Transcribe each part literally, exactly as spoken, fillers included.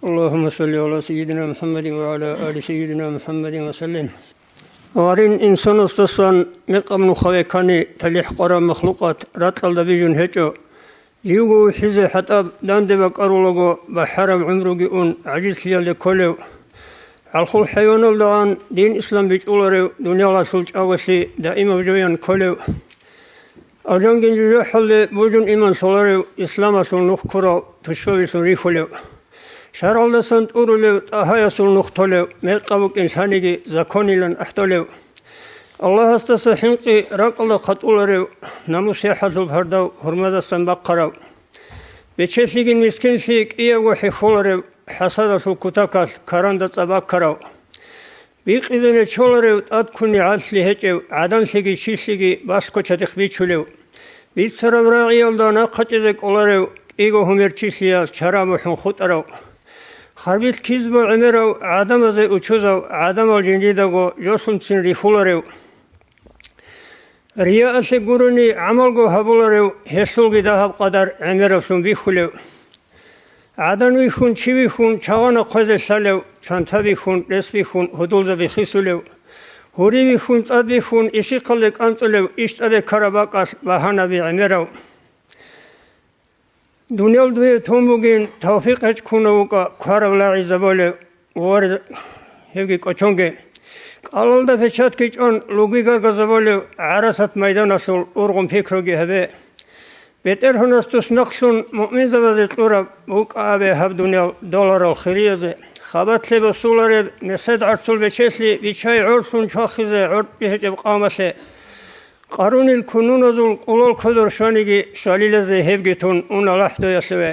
اللهم صل على سيدنا محمد وعلى آل سيدنا محمد وسلم. Гъарин инсанасдасан мекъаб нухаве ккани, талихӀ къвараб махлукъат ракьалда бижун гьечӀо. Живго вихьизе хӀатӀаб данде бакӀарулаго, бахӀараб гӀумруги ун гӀажизлъиялде кколев. ГӀалхул хӀайваналдагӀан дин ислам бичӀчӀуларев, дуниялалъул чӀаголъи даимаб жоян кколев. Алжангин жужахӀалде бужун иман лъоларев, исламалъул нух ккурал тушбабилъун рихьулев. ШаргӀалдасан тӀурулев, тӀагьаясул нух толев, мекъаб букӀин лъаниги законилан ахӀдолев. Аллагьасдаса хӀинкъи ракӀалда хъатӀуларев, намус-яхӀалъул гьардав гьурмадасан бахъарав. Бечелъигин мискинлъи кӀиябго хӀехьоларев, хӀасадалъул кутакалъ каранда цӀа баккарав. Бикъизе нечоларев, тӀадккуни гӀалъи гьечӀев, гӀаданлъиги чилъиги балъго чадихъ бичулев. Бицараб рагӀиялда нахъачӀезе кӀоларев, кӀиго гьумерчилъиялъ чара мухӀун хутӀарав. Харбилъ кизбо гӀемерав, гӀадамазе учузав, гӀадамал жиндидаго жолъунцин рихьуларев. Рияалъе гурони гӀамалго гьабуларев, гьелъулги дагьаб къадар гӀемеравлъун бихьулев. ГӀадан вихьун, чи вихьун, чагъана хъвезе лъалев, чанта бихьун, рес бихьун, гьудулзаби хисулев, гьури вихьун, цӀад бихьун, ишихъалде кӀанцӀулев, иш тӀаде ккараб бакӀалъ багьанаби гӀемерав. Дуниял дуе тун бугин, тавфикъ гьечӀ ккунав вукӀа кварав лагӀизаболев, воре гьевги кӀочонге. КӀалалда печатги чӀон, лугби гаргазаболев, гӀарасат майданалъул ургъун пикруги гьабе. БетӀергьанас туснахълъун муъминзабазе кьураб букӀа абе гьаб дуниял доларал хириязе. Хабалъе босулареб месед гӀарцул бечелъи бичай гӀорлъун чвахизе гӀоркьи гьечӀеб къавмалъе. Къарунил кунуназул кӀулал кодор щваниги, щвалилазе гьебги тун уна лахӀдоялъуве.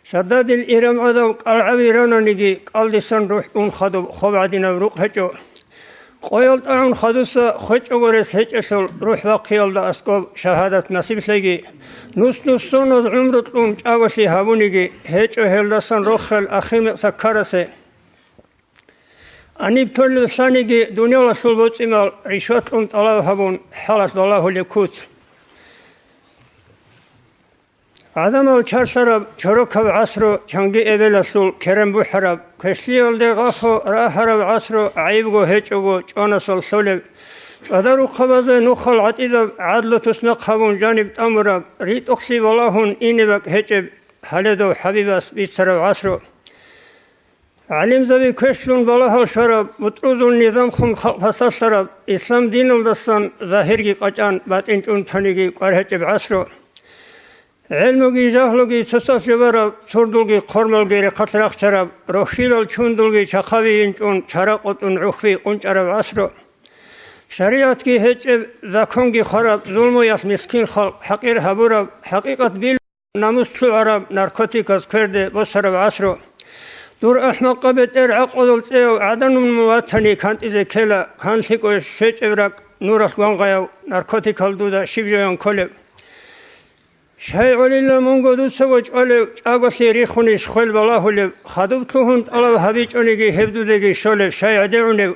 Шададил ирамгӀадав кӀалгӀаби рананиги, кӀалдисан рухӀ ун хадуб хоб гӀадинаб рукъ гьечӀо. Къоял тӀагӀун хадуса хвечӀого рес гьечӀелъул, рухӀ бахъиялда аскӀоб шагьадат насиблъеги. Нус-нус соназ гӀумру кьун чӀаголъи гьабуниги, гьечӀо гьелдасан рохел ахир мекъса ккарасе. Аниб толеб лъаниги, дуниялалъул боцӀи-мал ришват кьун тӀалаб гьабун, хӀалалъ балагьулеб куц. ГӀадамал чарлъараб чорокаб гӀасру, чанги эбелалъул керен бухӀараб, квешлъиялде гъафу рагьараб гӀасру, гӀайибго гьечӀого чӀванасал лъолеб, чӀвадарухъабазе нухал гӀатӀидаб, гӀадлу туснахъ гьабун жаниб тӀамураб, ритӀухълъи балагьун ине бакӀ гьечӀеб, гьале дов ХӀабибас бицараб гӀасру. ГӀалимзаби квешлъун балагьал щвараб, бутӀрузул низамхун халкъ пасалъараб, ислам диналдасан загьирги къачӀан, батӀин чӀунтаниги кӀвар гьечӀеб гӀасру. ГӀелмуги жагьлуги цоцалъ жубараб, цурдулги хъормалги рехъалъ рахчараб, рохьилал чундулги чахъаби инчӀун чара къотӀун гӀухьби къунчӀараб гӀасру. ШаригӀатги гьечӀеб, законги хвараб, зулмуялъ мискин халкъ хӀакъир гьабураб, хӀакъикъат бил намус лъугӀараб, наркотиказ кверде босараб гӀасру. Дур ахӀмакъаб бетӀер гӀакълудал цӀеяв гӀаданун мун ватани кантӀизе ккела, канлъи кӀвеш щвечӀеб ракӀ нуралъ гвангъаяв, наркотикал дуда щиб жоян кколеб? Щай гӀолила мунго дуцаго чӀвалев, чӀаголъи рихунищ хвел балагьулеб, хадуб лъугьун тӀалаб гьабичӀониги гьеб дудеги щолеб, щай гӀедегӀунев?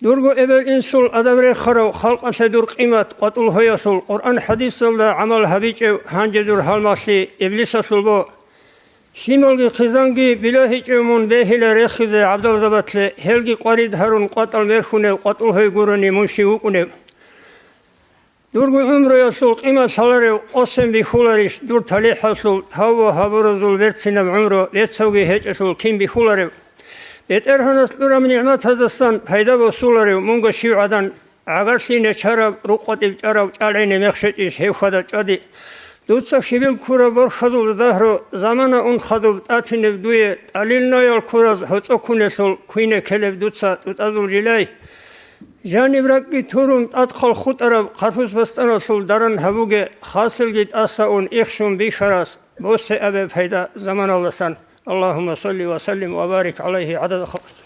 Дурго эбел-инсул адаб рехарав, халкъалъе дур къимат къватӀул гьоялъул, Къуръан-хӀадисалда гӀамал гьабичӀев, гьанже дур гьалмагълъи иблисалъул бо. Лъималги хъизанги билагьичӀев мун бегьила рехизе гӀабдалзабатлъе, гьелги къварид гьарун къватӀал мерхунев, къватӀул гьой гурони мун щив вукӀунев? Дурго гӀумруялъул къимат лъаларев къосин бихьуларищ дур талихӀалъул тавба гьабуразул берцинаб гӀумру, бецавги гьечӀелъул кин бихьуларев? БетӀергьанас кьураб нигӀматаздасан пайда босуларев мунго щив гӀадан? ГӀагарлъи нечараб, рукъ-къватӀиб чӀарав чӀалгӀине мех щвечӀищ гьев хьвада-чӀвади? Дуца хьибил ккураб борхьазул дагьру, замана ун хадуб тӀатинеб дуе, тӀалил наял ккураз гьоцӀо ккунелъул квине ккелеб дуца тӀутӀазул жилай? Жаниб ракӀги турун, тӀадхъал хутӀараб хъарпус бастӀаналъул даран гьабуге, хасилги тӀаса ун ихщун бихьарас босе абе пайда заманалдасан. Аллагьумма салли ва саллим ва барик гӀалайгьи гӀадада халкъик.